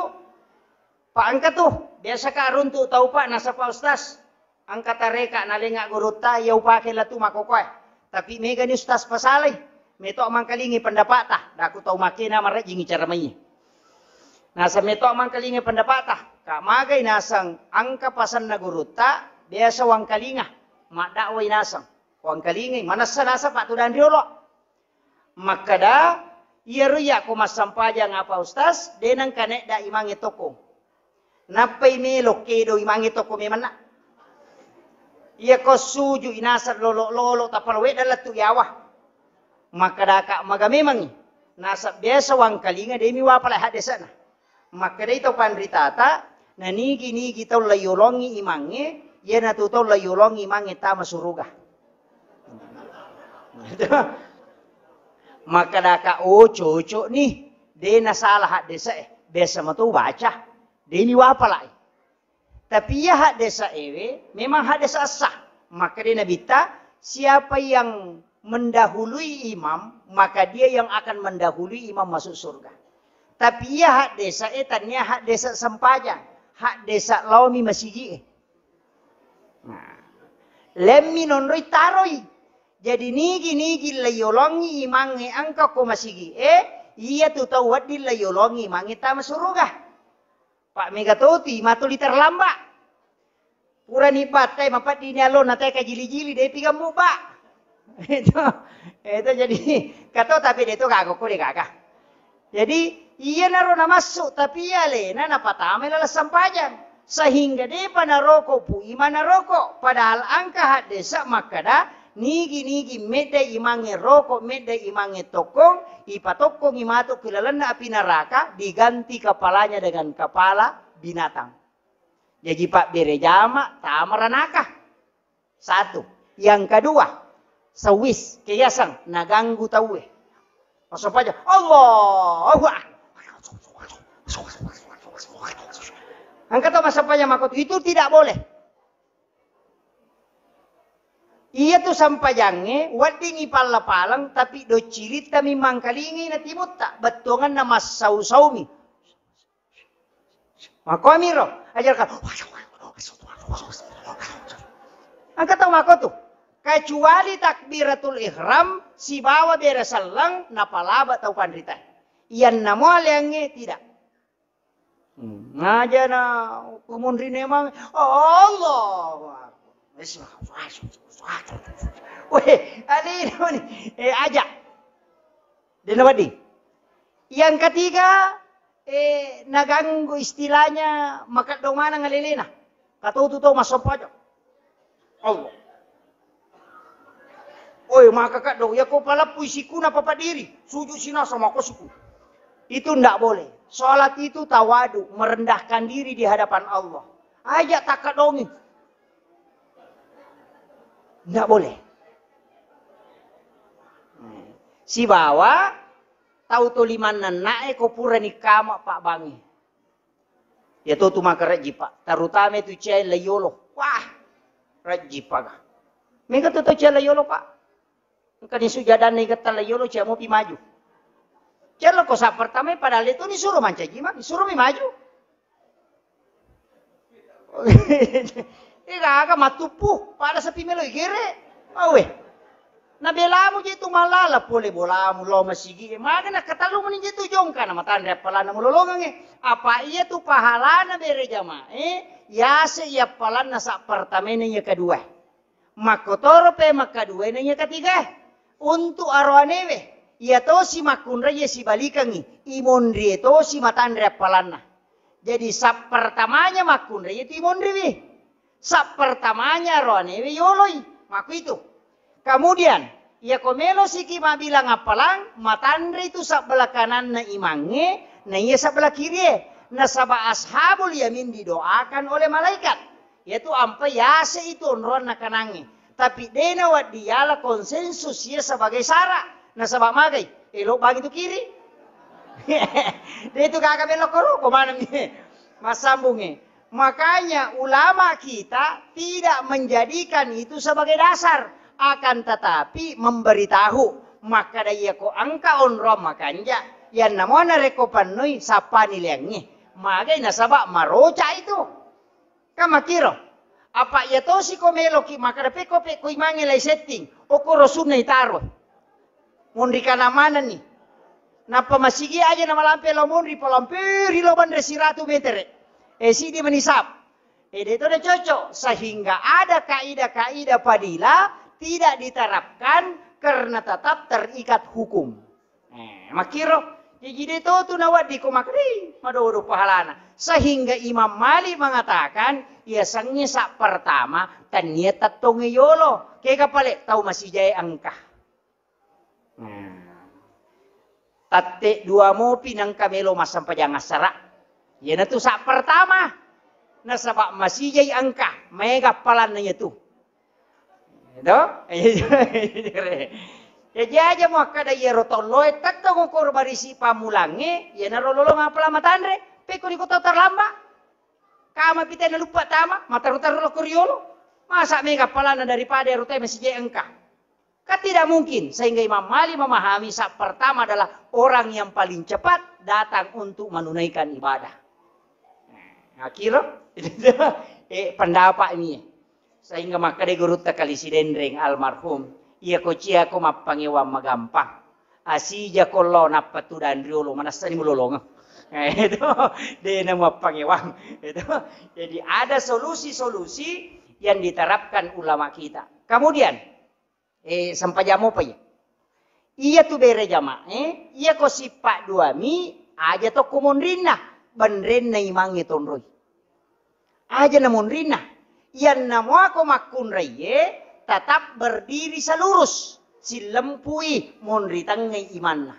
pa engka tu, biasa ka runtu tau pa, nasaba ustaz, engka tareka nalenga gurutta, iya upake latu makokoe. Tapi mega ni ustaz pasalai, meto mangkalingi pendapata, daku tau makena marejjingi cara mai. Nasa meto mangkalingi pendapata, ka magai naseng engka pasanna gurutta, biasa wangkalinga, maddakwai naseng. Wangkalingai, manessa nasaba tudang riolo. Makkeda, iyaro iya ko massampajang apa ustaz, de nengka nedda imangnge toko. Nappai melo kedo imangnge toko memanna. Iya ko suju inaseng lolo-lolo tappa wedda lettu yawa. Makkedaka maga memangngi. Nasab biasa wangkalinga demi wapala haddese'na. Makkedai tau panritata, nanigi-nigi tau laiyolongi imangnge, iyanatu tau laiyolongi imangnge tama suruga. Makkedaka, oh, cocok nih, de nasalah haddese'e, biasa mato baca, de ni wapalai. Tapi iya haddese'ewe memang haddese' sah. Makkeda Nabitta, siapa yang mendahului imam, maka dia yang akan mendahului imam masuk surga. Tapi iya haddese'e tania haddese' sempajang, haddese' laomi masigi'e. Nah, lemmi nonroi taroi. Jadi nigi-nigi laiyolongi imangnge engka ko masigi'e, iyatu tau wedding laiyolongi imangnge tama suruga. Pak mega toti, matuli terlambat. Purani battai mapeddini alona te kajili-jili, depi gammu, Pak. Itu, itu jadi, kato tapi de to gaga ko de gaga. Jadi, iyanaro namassu, tapi iya alena napatamai laleng sempajang. Sehingga depa naroko pu imang naroko. Padahal engka haddese' makkeda, nigi-nigi medda imangnge roko, medda imangnge tokkong, ipatokkongi matu ki lalenna api neraka, diganti kepalanya dengan kepala binatang. Jaji pabbere jama tama ranaka. Satu. Yang kedua, sewis, keyasang, naganggu tauwe. Massampajang, Allahu Akbar. Engka to massampajang makotu, itu tidak boleh. Iyatu sampajangnge weddingi palla-paleng, tapi doccilitta mi mangkalingi na timutta, bettuangenna massau-saumi. Makkuamiro, ajarkan. Engka tau makkotu. Kecuali takbiratul ihram sibawa bere selleng napalaba tau panrita. Iyanna mo aleangnge tidak. Hmm, aja na kumunri nemang, Allahu Akbar. Weh, alina mani. Eh, aja. Dena wedding. Yang ketiga, eh, naganggu istilahnya makeddo maneng alelena. Katau tu tau massampaja. Allah. Oi, maka kaddo, ya ko paleppui sikuna papa diri, sujud sinasa mako siku. Itu ndak boleh. Salat itu tawadu, merendahkan diri di hadapan Allah. Aja takadongi. Ndak boleh. Sibawa tau to limanna na'e ko purani kama pabbangi. Ya to tu maka rejji, Pak. Terutama tu cia lai yolo. Wah, rejji paga. Mega tu tau cia lai yolo, Pak. Engka ni sujadanna igetta lai yolo, cia mopi maju. Cia lo ko sa pertama, padahal itu ni suruh mancaji, Mak. Suruh mi maju. Ega aga matuppu, pada sepi melo igere. Awe. Na belamu je tu malala pole bolamu lo masigi. Maga na katalu meni je tu jongka na matanre appalanna mulolongange. Apa iya tu pahalana bere jamae, yase iya appalanna sa pertamene iya kedua. Makkotoro pe makkaduwae na iya katiga. Untuk aroanewe, iya tosi makkunrai iya sibalikangi, imonrie tosi matanre appalanna. Jadi sap pertamanya makkunrai iya tu imonriwi. Sap pertamanya aroanewe yoloi. Makkuitu. Kemudian, iya ko melo siki mabilang appalang, matanre itu sabbelah kananna imangnge, na iya sabbelah kirie. Nasaba ashabul yamin didoakan oleh malaikat. Yaitu ampe yase itu onroanna kanangnge. Tapi dena waddi yala konsensus iya sebagai syarat. Nasaba magai, elo bagi tu kiri. De itu gaga melo koro, ko maneng massambungnge. Makanya ulama kita tidak menjadikan itu sebagai dasar, akan tetapi memberitahu. Makkada iya ko engka onroang makanja, yanna mo narekko pannui sappani leangnge. Magai nasaba maroca itu. Kan makkiro. Apa iya tosi ko meloki makkada pekko pekko imangnge lai setting. Okoro sunna itaro. Monri kana manenni. Nappa masigi aja na malampe lao monri, palamperi lao banre siratu metere. Eh, sidi manisap. Eh, de to de cocok. Sehingga ada kaidah-kaidah fadilah tidak diterapkan karena tetap terikat hukum. Eh, makkiro, jaji de to tu nawedding ko makkeda, "Ih, madodo pahalana." Sehingga Imam Malik mengatakan, yasengnge sa pertama, tennia tettongnge yolo. Kega pale tau masijae engka. Nah. Tette dua mopi nengka melo massempajang assara. Iyanatu sa pertama. Nasaba masijai engka, maega appalanna iyatu. Itu? Jaji aja muakkada iyaro tolloe tettong ukur barisi pammulangnge, iyanaro lolong appalang matanre, pekko ri kota terlambat. Kama pite naluppa tama, mataru-taru lokko riolo. Masa mega appalanna daripada ero te masijai engka? Kan tidak mungkin, sehingga Imam Malik memahami sa pertama adalah orang yang paling cepat datang untuk menunaikan ibadah. Nah, kira, eh, pendapat ini. Sehingga makkeda gurutta Kali Sidenreng almarhum, iya ko cia ko mappangewang magampang. Asija ko lo nappa tudang riolo, manassani mulolongeng. Eh, itu, dena mappangewang. Itu. Jadi ada solusi-solusi yang diterapkan ulama kita. Kemudian, eh, sempajang mopa iya. Iya tu bere jamae, iya ko sippa duami, aja tokko monrinna, benrenna imangnge tonroi. Aja na monrinna, iyanna muako makkunraiye tetap berdiri selurus, sillempui monri tengngei imanna.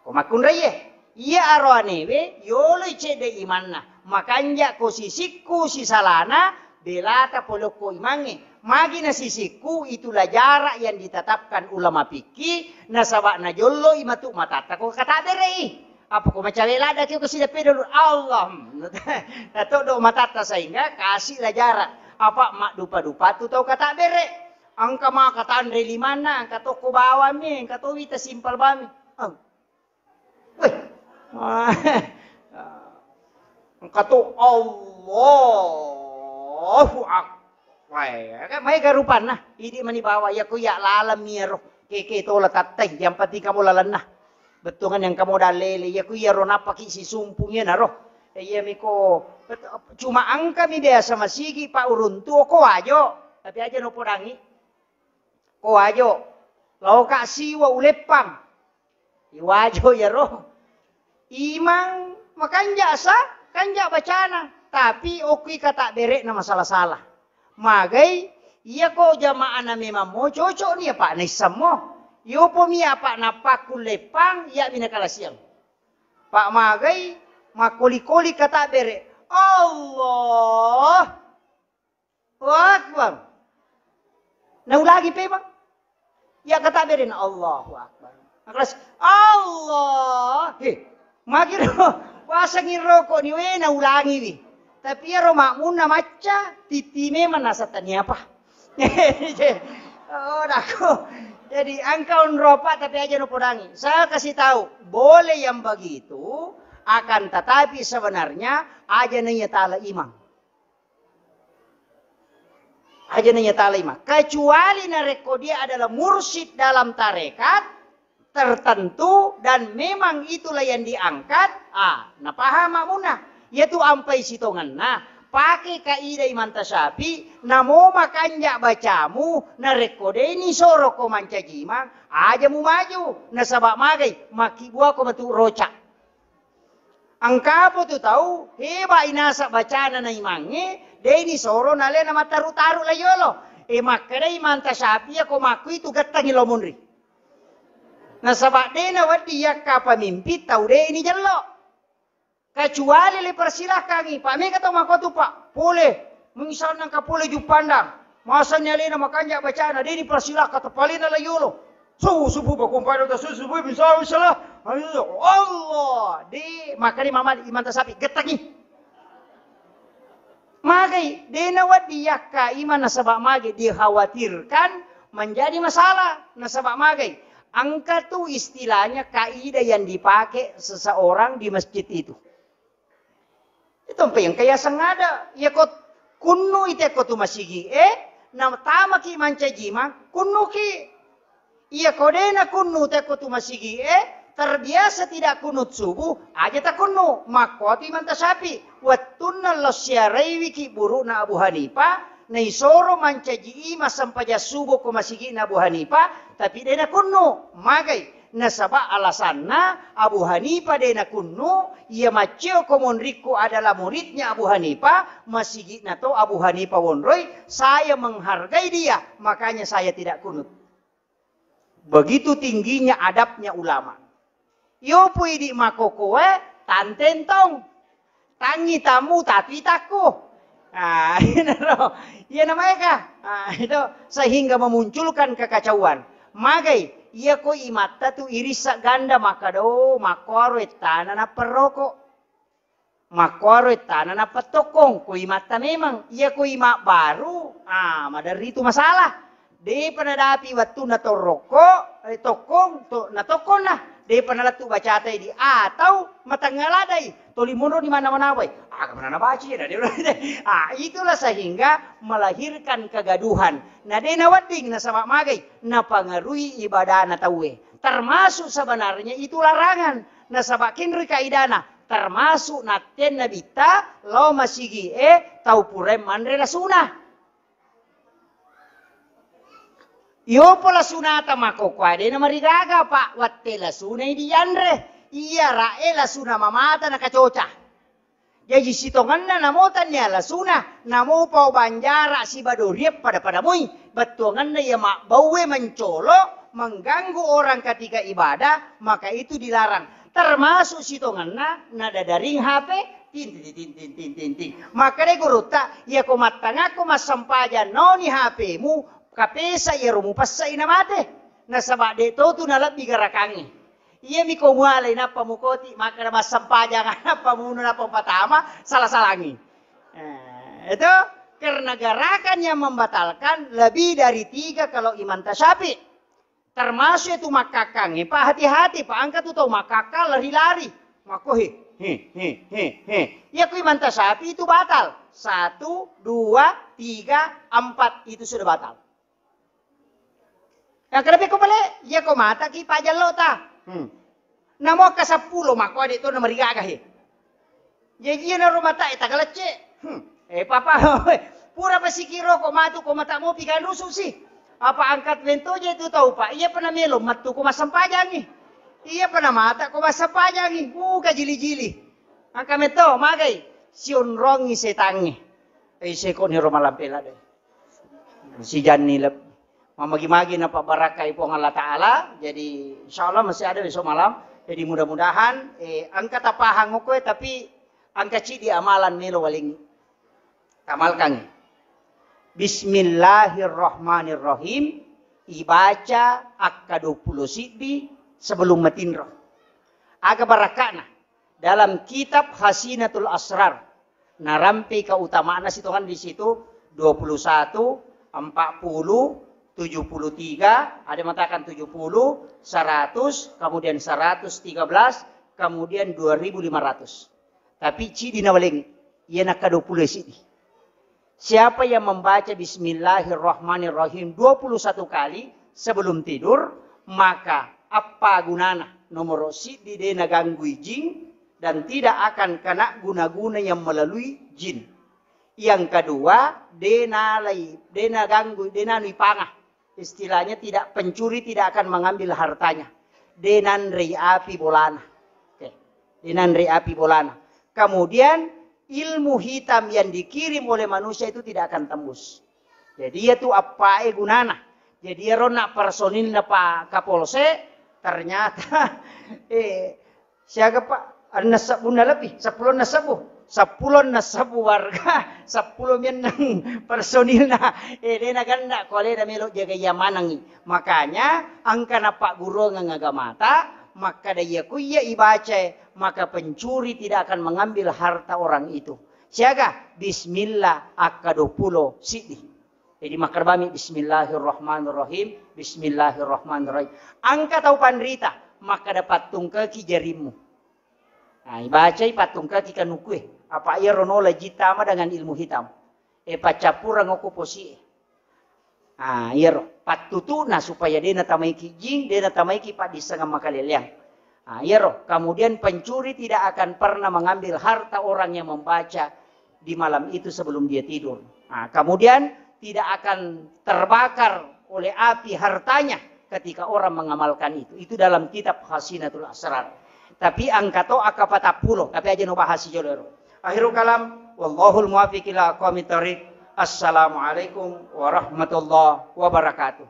Ko makkunraiye, iya aroanewe yoloi cedde imanna, makanja ko sisikku sisalana, belata pole okko imangnge. Magi na sisikku, itulah jarak yang ditetapkan ulama fikih, nasaba najolloi matu matatta ko katabere'i. Apa ko macawe ladda ki ko sideppe dulu, Allah. Natoddo matatta sehingga kasih lah jarak. Apa maddupa-dupa tu tau katabere. Engka maka tanre limanna, engka tokko bawammi, engka to wita simpel bami. Weh. Engka to Allahu Akbar. Weh, kan maega rupanna. Idi mani bawa, iya ku iya lalemmi ero. Keke tola tattai, yang penting kamu lalenna. Bettuangan yang kamu dalele, iya ku iya ro nappaki sisumpung iya naro. Iya miko, cuma engkami biasa masigi Pak uruntu ko Wajo, tapi aja no podangi. Ko Wajo, laoka siwa uleppang. Iwajo yaro. Imang makanja sa, kanja bacana, tapi okui kata berekna masalah-salah. Magai, iya ko jamaahna memang mo cocok ni apa naissammo. Yopo mi apa napakku leppang, iya mina kalasiang. Pak magai, makkoli-koli kata bere. Allah. Allahu Akbar. Naulangi pemang. Ya kata berena Allahu Akbar. Makkelas Allah. He, magiro. Wasengi rokok ni we naulangi wi. Tapi ero makmunna macca, titi memang nasa tania apa. Oh, dako. Jadi engka onropa tapi aja no podangi. Saya kasih tahu, boleh yang begitu, akan tetapi sebenarnya aja nanya tala imang. Aja nanya tala imang. Kecuali narekko dia adalah mursyid dalam tarekat tertentu dan memang itulah yang diangkat, ah, napaham makmunna. Yaitu ampai sitongenna, pake kaidah Imam Tasyafi, namo makanja bacamu, narekko deni soro ko mancaji imang, aja mu maju, nasaba magai, makkibua ko matu roca. Engkapo tu tau heba inasa bacana na imangnge, deni soro nalena mataru-taru la yolo. E makkedai Imam Tasyafi ko makku itu gettangi lo munri. Nasaba dena wedding yakka pemimpin tau deni jello. Kecuali le persilakangi, Pak, mega tau makotu, Pak. Pole, misalna engka pole Juppandang, masani alena makanja bacana, de dipersilakka tepalena la yolo. Su subuh bakumpai dota su subuh bisa bisa lah. Allah, de makani mama Imam Tasyafi gettangi. Magai, de nawedding yakka imang nasaba magai dikhawatirkan menjadi masalah nasaba magai. Engka tu istilahnya kaidah yang dipakai seseorang di masjid itu. Itu mpa yang kaya sengada. Iya ko kunnu ite ko tu masigi e, na tamaki mancaji imang, kunnuki. Iya ko de na kunnu te ko tu masigi e, terbiasa tidak kunut subuh, aja ta kunnu. Makkuatu Imam Tasyafi, wettunna lo siaraiwiki burukna Abu Hanifah, naisoro mancaji imang sempajang subuh ko masigi na Abu Hanifah, tapi de na kunnu. Magai? Nasaba alasanna Abu Hanifah de nakunnu, iya macceo ko monrikku adalah muridnya Abu Hanifah, masigi'na to Abu Hanifah wonroi, saya menghargai dia, makanya saya tidak kunut. Begitu tingginya adabnya ulama. Yopo idi makokoe, tantentong. Tangi tamu tapi takku. Ah, iyana ro. Iyana maega. Ah, itu sehingga memunculkan kekacauan. Magai, iya ko imatta tu irissa ganda makkada, oh, makkuaro ettana napperroko. Makkuaro ettana nappettokong, ko imatta memang. Iya ko ima baru, ah, maderri tu masalah. Depa nadapi wettunna torrokko, eh, tokkong, to-, natokkonna. Depa nalettu bacata idi. Atau matengnga ladai. Toli monro di mana-mana wai. Aga mana nabaca ya, dadi. Ah, itulah sehingga melahirkan kegaduhan. Na de nawedding nasaba magai, napangarui ibadana tauwe. Termasuk sebenarnya itu larangan. Nasaba kenri kaidana, termasuk nattenna bitta lao masigi e tau purae manre lasuna. Yopo lasunata makkokkoe de namarigaga, Pak, wette lasunai dianre. Iya rae lasuna mamata nakacoca. Jaji sitongenna namo tannia lasuna, namo pao banjara siba doriang pada-pada moi. Bettuangenna iya mabbaue mencolo, mengganggu orang ketika ibadah, maka itu dilarang. Termasuk sitongenna nadadaring H P, ting, ting, ting. Makkedai gurutta, iya ko mattangakko massempajang naoni H P-mu, kapesa iyaro mupessai namate. Nasaba de to tu nalebbi garakangnge. Iyami ko mualai nappa mukoti, makkeda massempajang, nappa muno, nappa patama, salah-salangi. Eh, itu karena gerakan yang membatalkan lebih dari tiga kalau Imam Tasyafi. Termasuk itu makkakkangnge, Pak, hati-hati, Pak, engka tu tau makkakkang lari-lari. Makko, he, he, he, he, he. Iya ku Imam Tasyafi itu batal. Satu, dua, tiga, empat itu sudah batal. Yang kedua ko pale, iya ko mataki pajallo ta. Hmm. Namo ka seppulo makko ade to namarigaga he. Jaji iyana ro mata e tagalecce. Hmm. Eh, papa, pura pasikiro ko matu ko mata mopi kan rusu si. Apa angkat mentoje itu tau, Pak? Iya pernah melo matu ko masempajangi. Iya pernah mata ko masempajangi. Buka jili-jili. Angka metto magai. Sionrongi setangi. Eh, seko ni ro malampe lade. Sijanni leb-, mamagi-magi napabarakai Puang Allah Ta'ala. Jadi, insya Allah masih ada besok malam. Jadi, mudah-mudahan, eh, engka tapahang okko e, tapi engka cidi amalan melo walengi. Tamalkangi. Bismillahirrahmanirrahim. Ibaca akka dua puluh siddi sebelum matinro. Aga barakana? Dalam kitab Khazinatul Asrar, narampei keutama'na sitongan di situ, dua puluh satu, empat puluh, tujuh puluh tiga, ada mengatakan tujuh puluh, seratus, kemudian seratus tiga belas, kemudian dua ribu lima ratus. Tapi cidi nawalengi, iya nakka dua puluh siddi. Siapa yang membaca Bismillahirrahmanirrahim dua puluh satu kali sebelum tidur, maka apa gunana? Nomor siddi, de naganggui jin dan tidak akan kena guna-guna yang melalui jin. Yang kedua, de nalai, de naganggui, de nanui panga. Istilahnya tidak, pencuri tidak akan mengambil hartanya. De nanrei api bolana. Oke. De nanrei api bolana. Kemudian ilmu hitam yang dikirim oleh manusia itu tidak akan tembus. Jadi iya tu appae gunana. Jadi iyaro na personilna Pak Kapolsek, ternyata, eh, siaga, Pak? Enneng sebbunna lebih, seppulo enneng sebbu. Seppulo enneng sebbu warga, seppulo mennang personilna. Eh, de naganna ko alena melo jaga iya manengi. Makanya engka nappagguruang agamata, makkada iya ku iya ibacae, maka pencuri tidak akan mengambil harta orang itu. Siaga, bismillah akka dua puluh siddi. Jadi makkadabami, "Bismillahirrahmanirrahim, bismillahirrahmanirrahim." Engka tau panrita, makkada, "Pattungkaki jarimmu." Nah, ibacai, "Pattungkaki kanukue." Apa iyaro nola jin tama dengan ilmu hitam. Eh, paccappureng okko posie. Ah, iyaro. Pattutuna supaya de natamaiki jin, de natamaiki paddissengeng makaleleang. Ah, iyaro. Kemudian pencuri tidak akan pernah mengambil harta orang yang membaca di malam itu sebelum dia tidur. Nah, kemudian tidak akan terbakar oleh api hartanya ketika orang mengamalkan itu. Itu dalam kitab Khazinatul Asrar. Tapi engka to akka patappulo, tapi aja no bahas jolo ero. Akhirul kalam, wallahul muwaffiq ila aqwamit thariq. Assalamualaikum warahmatullahi wabarakatuh.